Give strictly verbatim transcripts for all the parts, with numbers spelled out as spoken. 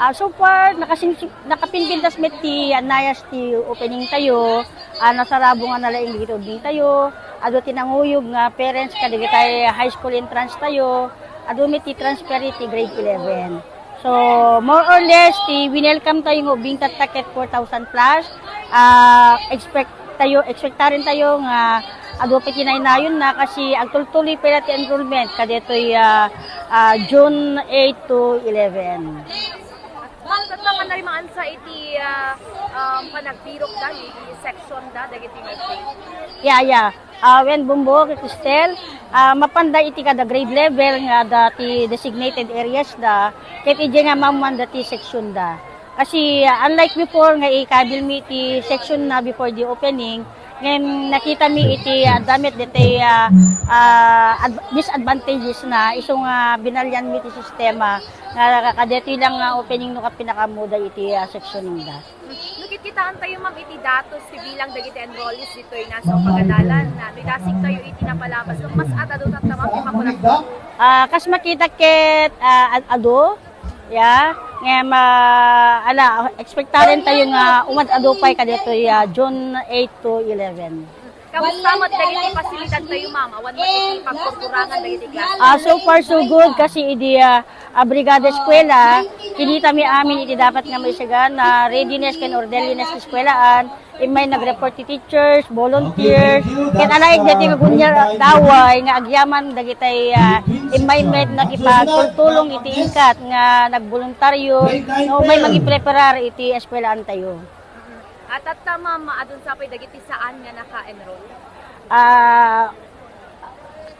Ah, so far, nakasing-, nakapinpintas met ti annayas ti opening tayo. Ah, nasarabo nga nalaing dagiti ubbing tayo. Adu ti nanguyog nga parents kadagiti high school entrance tayo. Adu met ti transfer iti grade eleven. So, more or less, ti winelcome tayo nga ubbing tatta ket four thousand plus. Ah, expect tayo, expectaren tayo nga adu pay ti naynayonna kasi agtultuloy pay la ti enrollment kadetoy, ah, ah, June eight to eleven. Ma'am, tatta, manarimmaansa iti, ah, um, panagbirokda, iti sectionda, dagiti nurse? Yeah, yeah. Ah, wen Bombo, Cristel, ah, mapanda iti kada grade level nga adda ti designated areas da, ket idiay nga maammoanda ti sectionda. Kasi, ah, unlike before nga ikabilmi ti sectionna before the opening, ngem nakitami iti, ah, adda met ditoy, ah, ah, ad-, disadvantagesna, isu nga binalianmi ti sistema nga kadetoy lang nga opening no ket pinakaammoda iti, ah, sectioningda. No kikkitaan tayo, ma'am, iti datos ti bilang dagiti enrollees ditoy Nasaw Pagadalan, no idasig tayo iti napalabas, no mas ad-adu tatta, ma'am, ti makurang? Ah, kas makita ket, ah, ad-adu, ya, ngem, ah, ala, expectaren tayo nga umad-adu pay kadetoy, ah, June eight to eleven. Kamusta met dagiti pasilidad tayo, ma'am? Awan met iti pagkurkurangan dagiti klase? Ah, so far so good kasi idi, ah, ah, Brigada Eskwela, kinitami amin iti dapat nga maisagan a readiness ken orderliness ti eskwelaan. Immay nag-report ti teachers, volunteers, ket alaig daytoy nga gunyer daway nga agyaman dagitay, ah, immay met nakipagtultulong iti ingkat nga nagboluntaryo nga umay mangipreparar iti eskwelaantayo. Mm. Ah, tatta, ma'am, adun sa pay dagiti saan nga naka-enroll? Ah,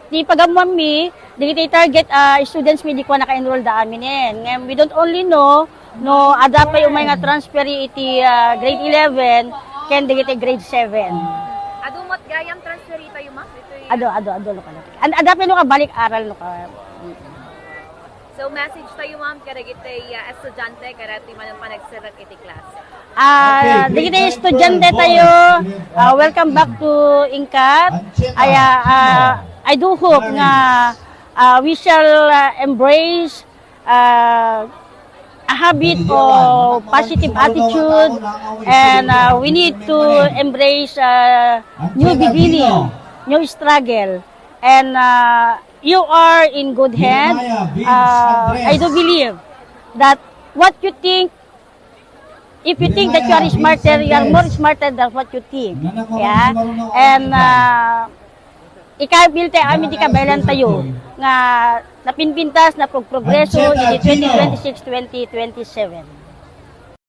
ti pagammoanmi, dagiti target, ah, students mi di kua naka-enroll da aminen. Ngem, we don't only know no adda pay umay nga transfer iti, ah, grade eleven ken dagiti grade seven. Adu met gayam transfer itayo, ma'am? Ditoy Adu, adu, adu, lokal. An-, adda pay no kabalik aral no ka. So, message tayo, ma'am, kadagiti, ah, estudiante, kadagiti manen panagserrek iti klase. Ah, dagiti estudiante tayo, ah, welcome back to Ingkat. Ay, ah, ah, I do hope nga, ah, we shall, ah, embrace, ah, a habit of positive attitude, and, ah, we need to embrace, ah, new beginning, new struggle, and, ah, you are in good hand. Uh, I do believe that what you think, if you think that you are smarter, you are more smarter than what you think. Yeah? And uh, ikabil tayo amin ti kabaelan tayo nga napinpintas, napagprogreso iti twenty twenty-six, twenty twenty-seven.